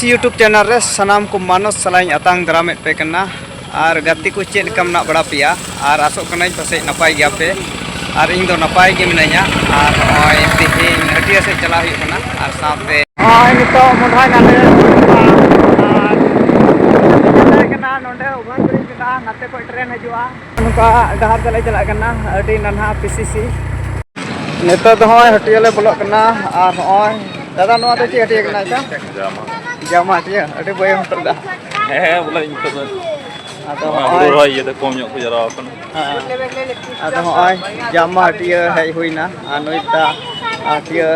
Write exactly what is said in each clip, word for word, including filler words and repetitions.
YouTube channel ᱨᱮ ᱥᱟᱱᱟᱢ ᱠᱚ ᱢᱟᱱᱚᱥ ᱥᱟᱞᱟᱜ ᱤᱧ ᱟᱛᱟᱝ ᱫᱟᱨᱟᱢᱮᱫ ᱯᱮ ᱠᱟᱱᱟ᱾ ᱟᱨ ᱜᱟᱛᱮ ᱠᱚ, ᱪᱮᱫ ᱞᱮᱠᱟ ᱢᱮᱱᱟᱜ ᱵᱟᱲᱟ ᱯᱮᱭᱟ? ᱟᱨ ᱟᱥᱚᱜ ᱠᱟᱹᱱᱟᱹᱧ ᱯᱟᱥᱮᱡ ᱱᱟᱯᱟᱭ ᱜᱮᱭᱟᱯᱮ, ᱟᱨ ᱤᱧ ᱫᱚ ᱱᱟᱯᱟᱭ ᱜᱮ ᱢᱤᱱᱟᱹᱧᱟ᱾ ᱟᱨ ᱱᱚᱜᱼᱚᱭ ᱛᱮᱦᱮᱧ ᱦᱟᱹᱴᱤᱭᱟᱹ ᱥᱮᱫ ᱪᱟᱞᱟᱜ ᱦᱩᱭᱩᱜ ᱠᱟᱱᱟ, ᱟᱨ ᱥᱟᱶᱛᱮ ᱱᱚᱜᱼᱚᱭ ᱱᱤᱛᱚᱜ ᱢᱚᱰᱷᱟᱭ ᱱᱟᱞᱮ ᱟᱨ ᱱᱚᱰᱮ ᱚᱵᱷᱟᱨ ᱵᱨᱤᱡᱽ ᱢᱮᱱᱟᱜᱼᱟ, ᱱᱟᱛᱮ ᱠᱷᱚᱱ ᱴᱨᱮᱱ ᱦᱤᱡᱩᱜᱼᱟ᱾ ᱱᱚᱝᱠᱟ ᱰᱟᱦᱟᱨ ᱛᱮᱞᱮ ᱪᱟᱞᱟᱜ ᱠᱟᱱᱟ, ᱟᱹᱰᱤ ᱱᱟᱱᱦᱟ ᱯᱤ ᱥᱤ ᱥᱤ᱾ ᱱᱤᱛᱚᱜ ᱫᱚ ᱦᱚᱸᱜᱼᱚᱭ ᱦᱟᱹᱴᱭᱟᱹ ᱞᱮ ᱵᱚᱞᱚᱜ ᱠᱟᱱᱟ᱾ ᱟᱨ ᱦᱚᱸᱜᱼᱚᱭ ᱫᱟᱫᱟ, ᱱᱚᱣᱟ ᱫᱚ ᱪᱮᱫ ᱦᱟᱹᱴᱭᱟᱹ ᱠᱟᱱᱟ ᱮᱱᱛᱮ? ᱡᱟᱢᱟ᱾ ᱡᱟᱢᱟ ᱦᱟᱹᱴᱭᱟᱹ, ᱟᱹᱰᱤ ᱵᱟᱹᱭ ᱮᱢ ᱦᱚᱴᱚ ᱞᱮᱫᱟ᱾ ᱦᱮᱸ, ᱦᱮᱸ, ᱵᱚᱞᱮ ᱤᱧ ᱠᱚ ᱫᱚ ᱟᱫᱚ ᱱᱚᱣᱟ ᱦᱚᱸᱜᱼᱚᱭ ᱦᱩᱲᱩ ᱨᱚᱦᱚᱭ ᱤᱭᱟᱹᱛᱮ ᱠᱚᱢ ᱧᱚᱜ ᱠᱚ ᱡᱟᱣᱨᱟ ᱟᱠᱟᱱᱟ᱾ ᱦᱮᱸ᱾ ᱟᱫᱚ ᱦᱚᱸᱜᱼᱚᱭ ᱡᱟᱢᱟ ᱦᱟᱹᱴᱭᱟᱹ ᱦᱮᱡ ᱦᱩᱭᱱᱟ᱾ ᱟᱨ ᱱᱩᱭ ᱫᱟ ᱦᱟᱹᱴᱭᱟᱹ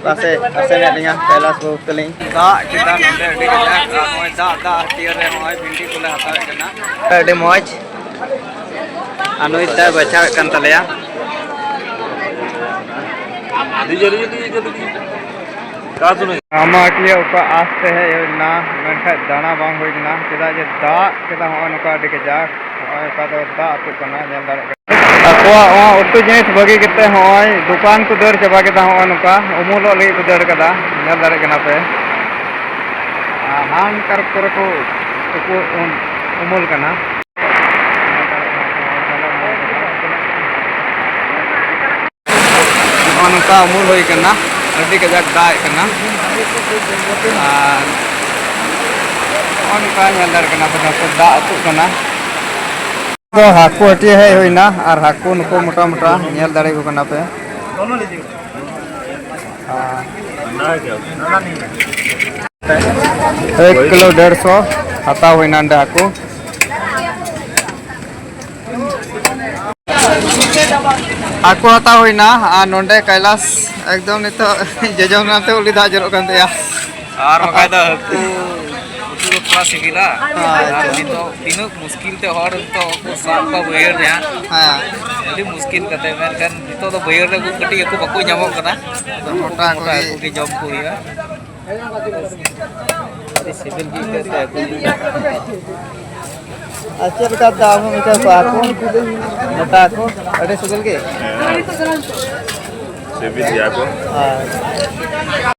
ᱯᱟᱥᱮ ᱟᱥᱮᱱᱮᱫ ᱞᱤᱧᱟ ᱠᱟᱭᱞᱟᱥ ᱵᱟᱹᱵᱩ ᱛᱟᱹᱞᱤᱧ᱾ ᱫᱟᱜ ᱠᱮᱫᱟ ᱱᱚᱸᱰᱮ ᱟᱹᱰᱤ ᱠᱟᱡᱟᱠ, ᱟᱨ ᱱᱚᱜᱼᱚᱭ ᱫᱟᱜ, ᱫᱟᱜ ᱦᱟᱹᱴᱭᱟᱹ ᱨᱮ ᱱᱚᱜᱼᱚᱭ ᱵᱷᱤᱱᱰᱤ ᱠᱚᱞᱮ ᱦᱟᱛᱟᱣᱮᱫ ᱠᱟᱱᱟ᱾ ᱟᱹᱰᱤ ᱢᱚᱡᱽ᱾ ᱟᱨ ᱱᱩᱭ ᱫᱟᱭ ᱵᱟᱪᱷᱟᱣᱮᱫ ᱠᱟᱱ ᱛᱟᱞᱮᱭᱟ᱾ ᱟᱢᱟᱴᱤᱭᱟᱹ ᱚᱠᱟ ᱟᱥᱛᱮ ᱦᱮᱡ ᱦᱩᱭ ᱞᱮᱱᱟ, ᱢᱮᱱᱠᱷᱟᱱ ᱫᱟᱬᱟ ᱵᱟᱝ ᱦᱩᱭ ᱞᱮᱱᱟ, ᱪᱮᱫᱟᱜ ᱡᱮ ᱫᱟᱜ ᱠᱮᱫᱟ ᱱᱚᱜᱼᱚᱭ ᱱᱚᱝᱠᱟ ᱟᱹᱰᱤ ᱠᱟᱡᱟᱠ᱾ ᱱᱚᱜᱼᱚᱭ ᱚᱠᱟ ᱫᱚ ᱫᱟᱜ ᱟᱹᱛᱩᱜ ᱠᱟᱱᱟ, ᱧᱮᱞ ᱫᱟᱲᱮᱭᱟᱜ ᱠᱟᱱᱟ᱾ ᱟᱠᱚᱣᱟᱜ ᱱᱚᱣᱟ ᱩᱛᱩ ᱡᱤᱱᱤᱥ ᱵᱟᱹᱜᱤ ᱠᱟᱛᱮ ᱱᱚᱜᱼᱚᱭ ᱫᱚᱠᱟᱱ ᱠᱚ ᱫᱟᱹᱲ ᱪᱟᱵᱟ ᱠᱮᱫᱟ, ᱱᱚᱜᱼᱚᱭ ᱱᱚᱝᱠᱟ ᱩᱢᱩᱞᱚᱜ ᱞᱟᱹᱜᱤᱫ ᱠᱚ ᱫᱟᱹᱲ ᱠᱟᱫᱟ, ᱧᱮᱞ ᱫᱟᱲᱮᱭᱟᱜ ᱠᱟᱱᱟ ᱯᱮ᱾ ᱟᱨ ᱦᱟᱱ ᱛᱟᱨ ᱠᱚᱨᱮ ᱠᱚ ᱩᱠᱩ ᱩᱢ-, ᱩᱢᱩᱞ ᱠᱟᱱᱟ᱾ ᱱᱚᱜᱼᱚ ᱱᱚᱝᱠᱟ ᱩᱢᱩᱞ ᱦᱩᱭ ᱠᱟᱱᱟ, ᱟᱹᱰᱤ ᱠᱟᱡᱟᱠ ᱫᱟᱜ ᱮᱫ ᱠᱟᱱᱟ᱾ ᱟᱨ ᱱᱚᱜᱼᱚ ᱱᱚᱝᱠᱟ ᱧᱮᱞ ᱫᱟᱲᱮᱭᱟᱜ ᱠᱟᱱᱟ ᱯᱮ, ᱱᱚᱛᱮ ᱫᱟᱜ ᱟᱹᱛᱩᱜ ᱠᱟᱱᱟ᱾ ᱛᱚ ᱦᱟᱹᱠᱩ ᱦᱟᱹᱴᱤᱭᱟᱹ ᱦᱮᱡ ᱦᱩᱭᱱᱟ, ᱟᱨ ᱦᱟᱹᱠᱩ ᱱᱩᱠᱩ ᱢᱚᱴᱟ ᱢᱚᱴᱟ ᱧᱮᱞ ᱫᱟᱲᱮᱭᱟᱠᱚ ᱠᱟᱱᱟ ᱯᱮ᱾ ᱟᱨ ᱮᱠ ᱠᱤᱞᱳ ᱰᱮᱲᱥᱚ ᱦᱟᱛᱟᱣ ᱦᱩᱭᱱᱟ ᱱᱚᱰᱮ ᱦᱟᱹᱠᱩ᱾ ᱦᱟᱹᱠᱩ ᱦᱟᱛᱟᱣ ᱦᱩᱭᱱᱟ, ᱟᱨ ᱱᱚᱰᱮ ᱠᱟᱭᱞᱟᱥ ᱮᱠᱫᱚᱢ ᱱᱤᱛᱚᱜ ᱡᱚᱡᱚᱢ ᱧᱟᱢᱛᱮ ᱩᱞᱤ ᱫᱟᱜ ᱡᱚᱨᱚᱜ ᱠᱟᱱ ᱛᱟᱭᱟ᱾ ᱟᱨ ᱵᱟᱠᱷᱟᱡ ᱫᱚ ᱦᱟᱹᱠᱩ ᱩᱛᱩ ᱫᱚ ᱛᱷᱚᱲᱟ ᱥᱤᱵᱤᱞᱟ᱾ ᱦᱳᱭ᱾ ᱟᱨ ᱱᱤᱛᱚᱜ ᱛᱤᱱᱟᱹᱜ ᱢᱩᱥᱠᱤᱞ ᱛᱮ ᱦᱚᱲ ᱱᱤᱛᱚᱜ ᱠᱚ ᱥᱟᱵ ᱠᱚᱣᱟ ᱵᱟᱹᱭᱦᱟᱹᱲ ᱨᱮ ᱦᱟᱸᱜ᱾ ᱦᱮᱸ᱾ ᱟᱹᱰᱤ ᱢᱩᱥᱠᱤᱞ ᱠᱟᱛᱮ, ᱢᱮᱱᱠᱷᱟᱱ ᱱᱤᱛᱚᱜ ᱫᱚ ᱵᱟᱹᱭᱦᱟᱹᱲ ᱨᱮ ᱩᱱᱠᱩ ᱠᱟᱹᱴᱤᱡ ᱦᱟᱹᱠᱩ ᱵᱟᱠᱚ ᱧᱟᱢᱚᱜ ᱠᱟᱱᱟ᱾ ᱢᱚᱴᱟ ᱢᱚᱴᱟ ᱦᱟᱹᱠᱩ ᱦᱟᱹᱠᱩ ᱜᱮ᱾ ᱜᱮ ᱡᱚᱢ ᱠᱚ ᱦᱩᱭᱩᱜᱼᱟ᱾ ᱟᱹᱰᱤ ᱥᱤᱵᱤᱞ ᱜᱮ ᱟᱹᱭᱠᱟᱹᱜ ᱛᱮ ᱟᱹᱜᱩ ᱦᱩᱭᱩᱜᱼᱟ᱾ ᱟᱨ ᱪᱮᱫ ᱞᱮᱠᱟ ᱫᱟᱢ ᱮᱢ ᱟᱹᱭᱠᱟᱹᱣ ᱠᱚᱣᱟ ᱦᱟᱹᱠᱩ? ᱢᱚᱴᱟ ᱦᱟᱹᱠᱩ? ᱟᱹᱰᱤ ᱥᱤᱵᱤᱞ ᱜᱮ? ᱦᱮᱸ᱾ ᱥᱤᱵᱤᱞ ᱜᱮᱭᱟ ᱠᱚ᱾ ᱟᱨ